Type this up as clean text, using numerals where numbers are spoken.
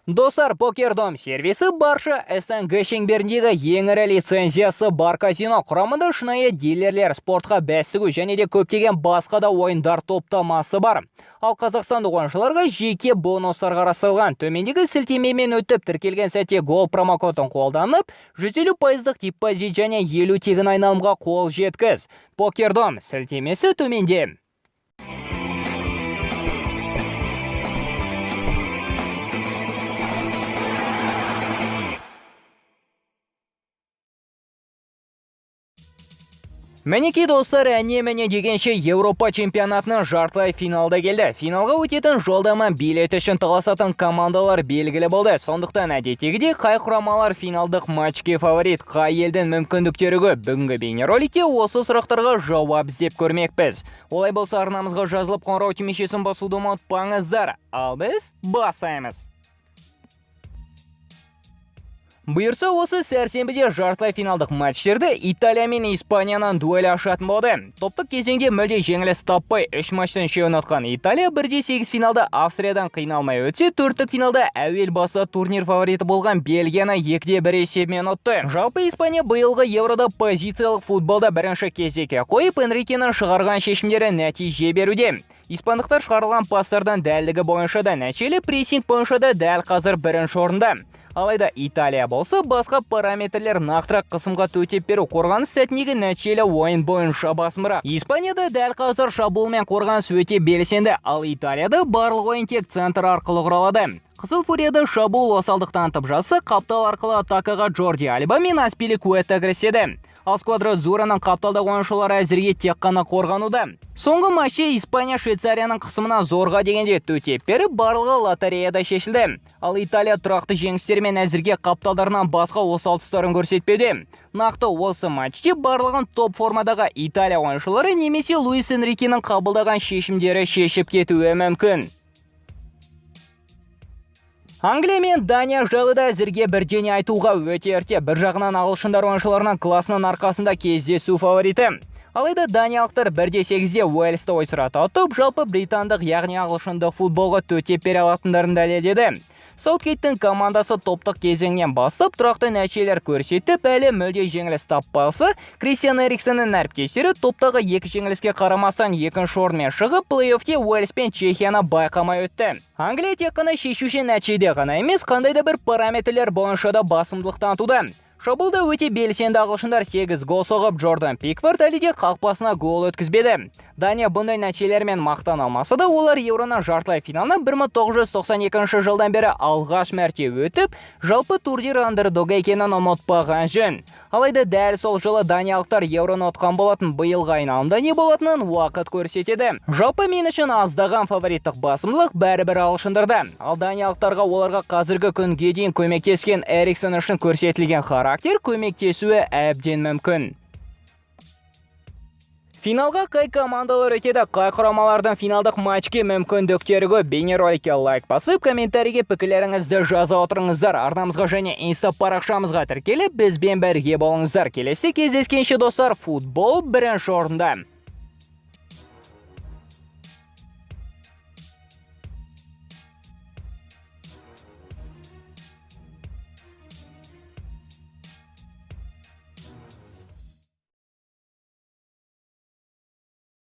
Достар, Покердом сервисі барша СНГ шеңберіндегі ең ірі лицензиясы бар казино. Құрамында шынайы дилерлер, спортқа бәс тігу және де көптеген басқа да ойындар топтамасы бар. Ал қазақстандық ойыншыларға жеке бонустар қарастырылған. Төмендегі сілтемемен өтіп, тіркелген сәтте гол промокодын қолданып, 150% депозит және 50 тегін айналымға қол жеткіз. Покердом сілтемесі төменде. Мінекей, достар, әне-міне дегенше Еуропа чемпионатының жартылай финалда келді. Финалға өтетін жолдама билет үшін таласатын командалар белгілі болды. Сондықтан әдеттегідей қай құрамалар финалдық матчке фаворит, қай елдің мүмкіндіктері көп? Бүгінгі бейнероликте осы сұрақтарға жауап іздеп көрмекпіз. Олай болса, арнамызға жазылып, қоңырау түймешесін басуды ұмытпаңыздар. Ал біз бастаймыз. Бұйырса, осы сәрсенбіде жартылай финалдық матчтерді Италия мен Испанияның дуэлі ашатын болды. Топтық кезеңде мүлде жеңіліс таппай 3 матчтан үшеуін ұтқан Италия 1-8 финалда Австриядан қиналмай өтсе, төрттік финалда әуел баста турнир фавориті болған Бельгияны 2-1 есебімен ұтты. Жалпы Испания биылғы Еврода позициялық футболда бірінші кезекке қойып, Энрикенің шығарған шешімдері нәтиже беруде. Испандықтар шығарылған пастардан дәлдігі бойынша да, нәтижелі прессинг бойынша да дәл қазір бірінші орында. Алайда Италия болса, басқа параметрлер нақтырақ қысымға төтеп беру, қорғаныс сәтіндегі нәтижелі ойын бойынша басымырақ. Испанияда дәл қазір шабуыл мен қорғаныс өте белсенді, ал Италияда барлық ойын тек центр арқылы құралады. Қызыл фурияда шабуыл осалдық танытып жатса, қаптал арқылы атакаға Джорди Альба мен Аспиликуэта кіріседі. Ал Сквадра Дзураның қапталдағы ойыншылары әзірге тек қана қорғануда. Соңғы матчте Испания Швейцарияның қысымына зорға дегенде төтеп беріп, барлығы лотереяда шешілді. Ал Италия тұрақты жеңістермен әзірге қапталдарынан басқа осал тұстарын көрсетпеуде. Нақты осы матчте барлығын топ формадағы Италия ойыншылары немесе Луис Энрикенің қабылдаған шешімдері шешіп кетуі мүмкін. Англия мен Дания жайлы да әзірге бірдеңе айтуға өте ерте. Бір жағынан ағылшындар ойыншыларының классының арқасында кездесу фавориті. Алайда даниялықтар 1-8-де Уэльсті ойсырата ұтып, жалпы британдық, яғни ағылшындық футболға төтеп бере алатындарын дәлелдеді. Саутгейттің командасы топтық кезеңнен бастап тұрақты нәтижелер көрсетіп, әлі мүлде жеңіліс таппаса, Кристиан Эриксеннің әріптестері топтағы екі жеңіліске қарамастан екінші орынмен шығып, плей-оффте Уэльс пен Чехияны байқамай өтті. Англия тек қана шешуші нәтижеде ғана емес, қандай да бір параметрлер бойынша да басымдылық танытуда. Шабуылда өте белсенді ағылшындар 8 гол соғып, Джордан Пикфорд әлі де қақпасына гол өткізбеді. Дания бұндай нәтижелермен мақтана алмаса да, олар Евроның жартылай финалына 1992 жылдан бері алғаш мәрте өтіп, жалпы турнир андердог екенін ұмытпаған жөн. Алайда дәл сол жылы даниялықтар Евроны ұтқан болатын, биылғы айналымда не болатынын уақыт көрсетеді. Жалпы мен үшін аздаған фавориттік басымдылық бәрібір ағылшындарда. Ал даниялықтарға оларға қазіргі күнге дейін көмектескен Эриксон үшін көрсетілген характер көмектесуі әбден мүмкін. Финалға қай командалар өтеді, қай құрамалардың финалдық матчке мүмкіндіктері көп? Бейнероликке лайк басып, комментарийге пікірлеріңізді жаза отырыңыздар. Арнамызға және инста парақшамызға тіркеліп, бізбен бірге болыңыздар. Келесі кездескенше, достар, футбол бірінші орында.